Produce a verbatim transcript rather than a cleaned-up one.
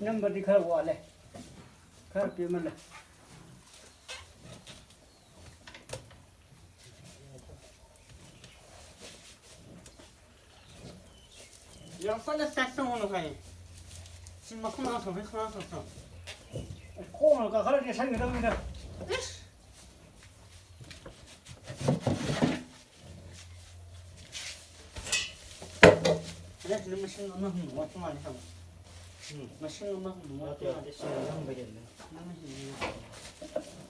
ꯅꯝꯕꯗꯤ ꯈꯔ ꯋꯥꯠꯂꯦ, ꯈꯔ ꯄꯦꯝꯃꯜꯂꯦ꯫ ꯌꯥꯝ ꯀꯟꯅ ꯆꯥꯛ ꯆꯪꯉꯨꯅꯨ ꯍꯥꯏꯌꯦ꯫ ꯁꯤ ꯃꯈꯨꯝ ꯍꯥꯡꯊꯣꯛꯈ꯭ꯔꯦ, ꯈꯨꯠ ꯍꯥꯡꯊꯣꯛꯈ꯭ꯔꯣ꯫ ꯈꯣꯡꯅ ꯀꯥꯈꯠꯂꯗꯤ ꯁꯟꯒꯗꯕꯅꯤꯗ꯫ ꯏꯁ! ꯑꯦ, ꯁꯤꯗ ꯃꯁꯤꯡ ꯑꯃ ꯍꯨꯝꯗꯣꯛ ꯋꯥꯠꯄ ꯃꯥꯜꯂꯦ ꯇꯧꯕ꯫ ꯎꯝ꯫ ꯃꯁꯤꯡ ꯑꯃ ꯍꯨꯝꯗꯣꯛ ꯋꯥꯠꯄ ꯃꯥꯜꯂꯦ꯫ ꯅꯠꯇꯦ, ꯁꯤ ꯅꯝꯕꯩꯗꯅꯦ꯫ ꯅꯪꯅ ꯍꯦꯟꯅ ꯌꯥꯝꯃꯦ꯫